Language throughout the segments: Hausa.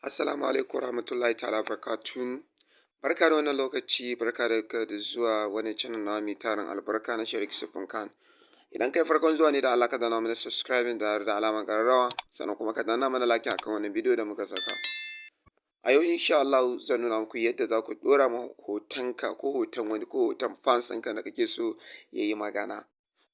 Assalamu alaikum warahmatullahi ta'ala barakatuhu. Barka da wannan lokaci, barka da zuwa wannan channel nawa mai tarin albarka na Sharik Sufin Khan. Idan kai farkon zuwa ne, da Allah ka danna mana subscribing da alamar ƙararrawa, sannan kuma ka danna mana like akan wannan bidiyo da muka saka. A yau, insha Allah, zan nuna muku yadda za ku ɗora ma hotonka ko hoton wani ko hoton fans ɗinka da kake so ya yi magana.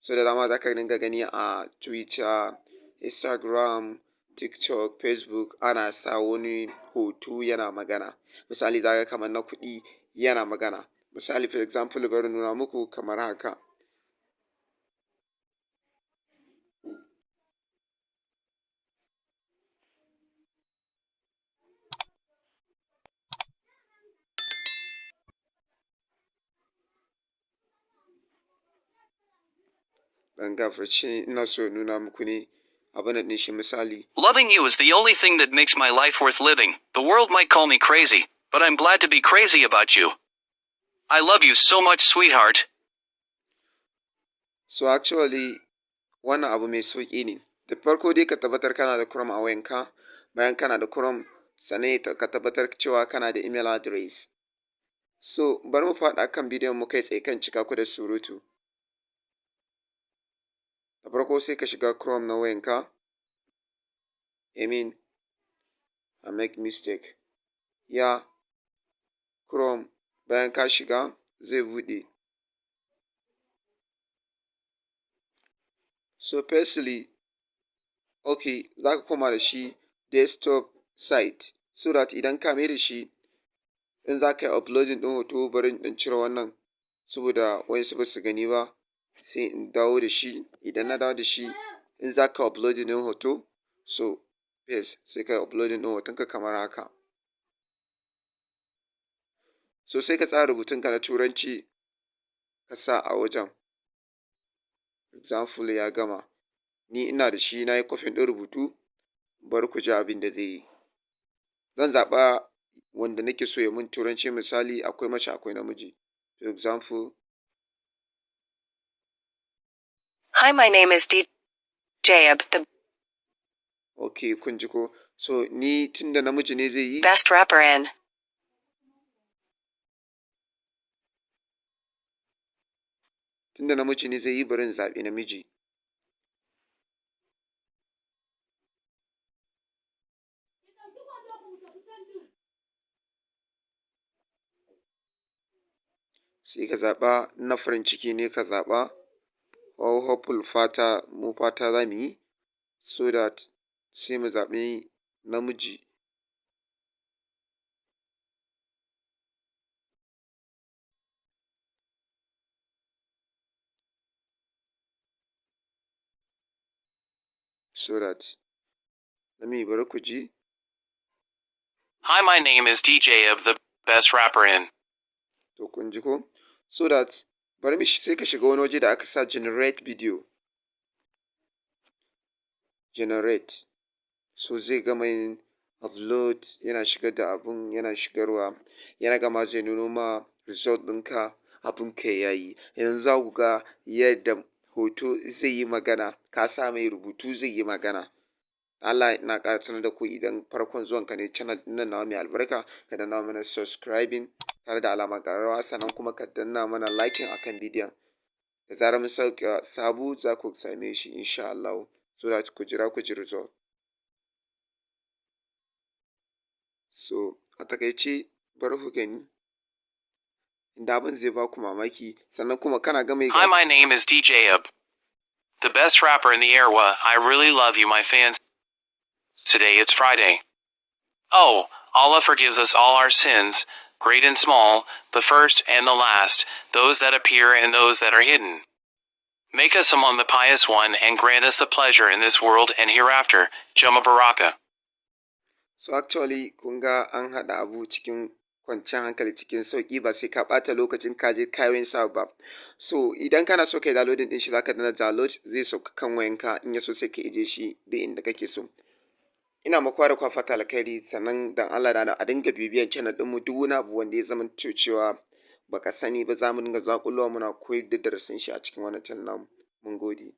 So da dama za ka dinga gani a Twitter, Instagram, TikTok, Facebook, ana sa wani hoto yana magana. Misali, za ka kamar na kuɗi yana magana. Misali, for example, bari nuna muku kamar haka. Ɗan gafarce, ina so in nuna muku ne abin ɗin shi, misali. Loving you is the only thing that makes my life worth living. The world might call me crazy, but I'm glad to be crazy about you. I love you so much, sweetheart. So actually, wannan abu mai sauƙi ne. Da farko dai, ka tabbatar kana da Chrome a wayanka. Bayan kana da Chrome, sannan ka tabbatar cewa kana da email address. So bari mu faɗa kan bidiyon mu kai tsaye kan cika ku da surutu. Da farko sai ka shiga Chrome na wayanka. I mean, I make mistake. Ya Chrome, bayan ka shiga zai buɗe. So firstly, okay, za ka koma da shi desktop site so that idan ka mai da shi, in za ka yi uploading ɗin hoto, bari in ɗan cire wannan saboda waƴansu ba su gani ba, sai in dawo da shi. Idan na dawo da shi, in za ka uploading ɗin hoto, so yes, sai ka yi uploading ɗin hotonka kamar haka. So sai ka tsara rubutunka na Turanci ka sa a wajen. Example, ya gama. Ni ina da shi, na yi copying ɗin rubutu, bari ku ji abin da zai yi. Zan zaɓa wanda nake so ya mun Turanci. Misali, akwai mace, akwai namiji. For example. Hi, my name is DJ Ab, the Ok, kun ji ko? So ni tunda namiji ne zai yi, best rapper in tunda namiji ne zai yi, bari in zaɓi namiji. Sai ka zaɓa na farin ciki ne ka zaɓa ko hopeful, fata, mu fata za mu yi, so that sai mu zaɓi namiji. So that let me, bari ku ji. Hi, my name is DJ Ab, the best rapper in. To, kun ji ko? So that bari mu, sai ka shiga wani waje da aka sa generate video. Generate. So zai gama yin upload, yana shigar da abun, yana shigarwa, yana gama zai nuno ma result ɗinka, abun ka yayi. Yanzu za ku ga yadda hoto zai yi magana, ka sa mai rubutu zai yi magana. Allah, ina ƙara sanar da ku, idan farkon zuwanka ne channel ɗin nan nawa mai albarka, ka danna mana subscribing tare da alamar ƙararrawa, sannan kuma ka danna mana liking akan bidiyon. Da zarar mun sauke sabo, za ku same shi insha Allah. So that ku jira ku ji result. So a taƙaice, bari ku gani inda abin zai ba ku mamaki, sannan kuma kana gama Hi, my name is DJ Ab, the best rapper in the airwa. I really love you, my fans. Today it's Friday. Oh, Allah forgives us all our sins, great and small, the first and the last, those that appear and those that are hidden. Make us among the pious one and grant us the pleasure in this world and hereafter. Juma Baraka. So actually, kun ga an haɗa abu cikin kwanciyar hankali, cikin sauƙi, ba sai ka ɓata lokacin ka je kayan sa ba. So idan kana so kai downloading ɗin shi, zaka danna download, zai sauka kan wayanka. In ya so, sai ka ije shi duk inda kake so. Ina muku da kwa fata alkhairi, sannan dan Allah da a dinga bibiyan channel ɗinmu. Duk wani abu wanda ya zama cewa baka sani ba, za mu dinga zaƙulowa muna koyar da darasin shi a cikin wannan channel namu. Mun gode.